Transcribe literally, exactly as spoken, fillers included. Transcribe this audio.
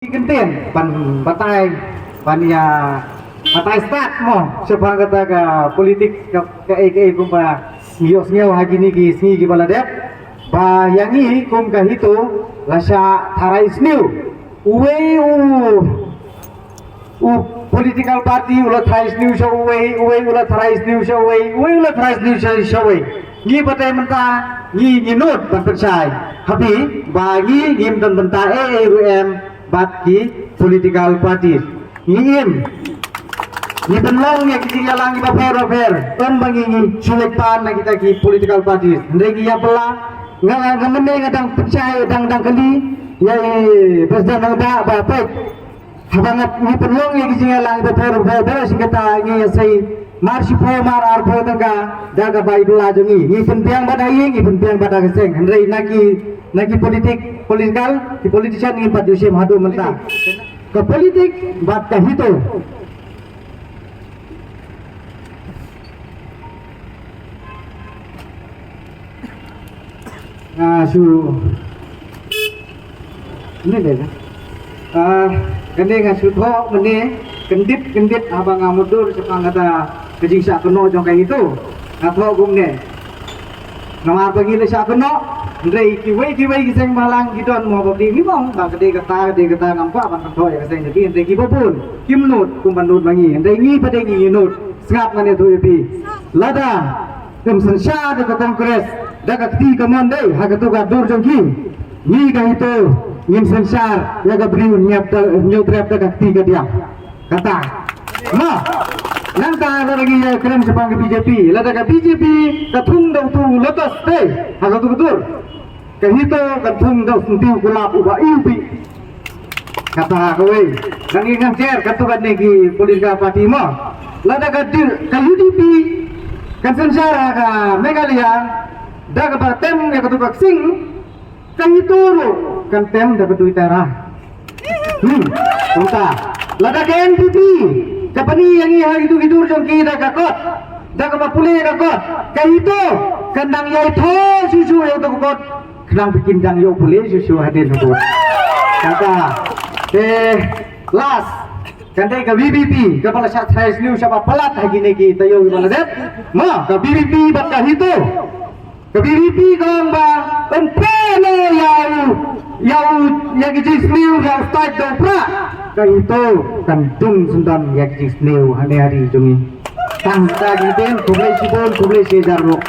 Ki kyntien ban batai, ban ïa batai stad mo shaphang kata ka politik ka, ka ei ka ei kumba ngi ïohsngew ha kine ki sngi kiba la dep. Ba ïa ngi kum ka HITO la shah tharai sniew. Uwei u u political party u la tharai sniew sha uwei, uwei u la tharai sniew sha uwei, uwei u la tharai sniew sha, sha uwei. Ngi pat mynta ngi, ngi nud ban pynshai ha phi ba ngi ngim don bynta ei ei ruh em bad ki political parties. Ngi im, ngi pynlong ïa ki jingïalang kiba pher ba pher, em ba ngi, ngi shu leit pan na kita ki political parties. Hynrei ngi ïa pynlong, nga, nga mynne nga dang pynshai, dang, dang kylli ïa i President Nongda ba peit, haba nga, ngi pynlong ïa ki jingïalang ba pher ba pher, shisha kata ngi ïa sei mar shiphew mar arphew tyngka da kaba i bylla jong ngi. Ngi pynbiang bad ïa ngi, ngi pynbiang bad ka seng. Hynrei na ki, na ki politik, political, ki politician ngim pat ju shim haduh mynta. Ka politik bad ka HITO. Nga shu, ni dei ka, ah, kane nga shu thoh mynne kyndit kyndit haba nga mutdur shaphang kata ka jingshah kynnoh jong ka HITO. Nga thoh kumne. Namar ba ngi la shah kynnoh, hynrei kiwei kiwei ki seng bhalang ki don mo ba ngi ong ba ka dei kata, ka dei kata, ngam kwah ban pynthok ïa ka seng jong ki, hynrei kiba bun kim nud kumba nud ma ngi, hynrei ngi pat ngi, ngi nud. Sngap, ngan ïathuh ïa phi. Lada ngim synshar da ka Congress da ka kti kamon dei ha katu ka dur jong ki, ngi ka HITO ngin synshar ïa ka briew hynñiew, hynñiew drep da ka kti kadiang. Kata. Ma, nangta lada ngi ïa kren shaphang ka BJP, lada ka BJP ka thung da utu u lotus te ha katu ka dur, ka HITO ka thung da u syntiew kulap uba iu bih. Kata kawei. Nang ïa ngan share katu kane ki political party mo. Lada ka dir, ka UDP kan synshar ha ka Meghalaya da kaba tem ïa katu ka ksing, ka HITO ruh kan tem da ka dui tara. Hmm, kumta. Lada ka NPP ka pyni ïa ngi ha kitu ki dur jong ki da ka kot, da kaba pule ïa ka kot, ka HITO kan dang ïai thoh shuh shuh ïa utu ka kot. Khnang ba kin dang ïoh pule shuh shuh hadien ha kot. Kata. Te last, kan dei ka VPP kaba la shah tharai sniew shaba palat ha kine ki taïew kiba la dep. Ma, ka VPP bad ka HITO. Ka VPP ka ong ba yn pynlong ïa u, ïa u, ïa ki jingsniew ïa u stait da u prah. Ka HITO kan dung syndon ïa ki jingsniew ha ne ha ri jong ngi. Tang kata ki ktien, khublei shibun, khublei shihajar ruh.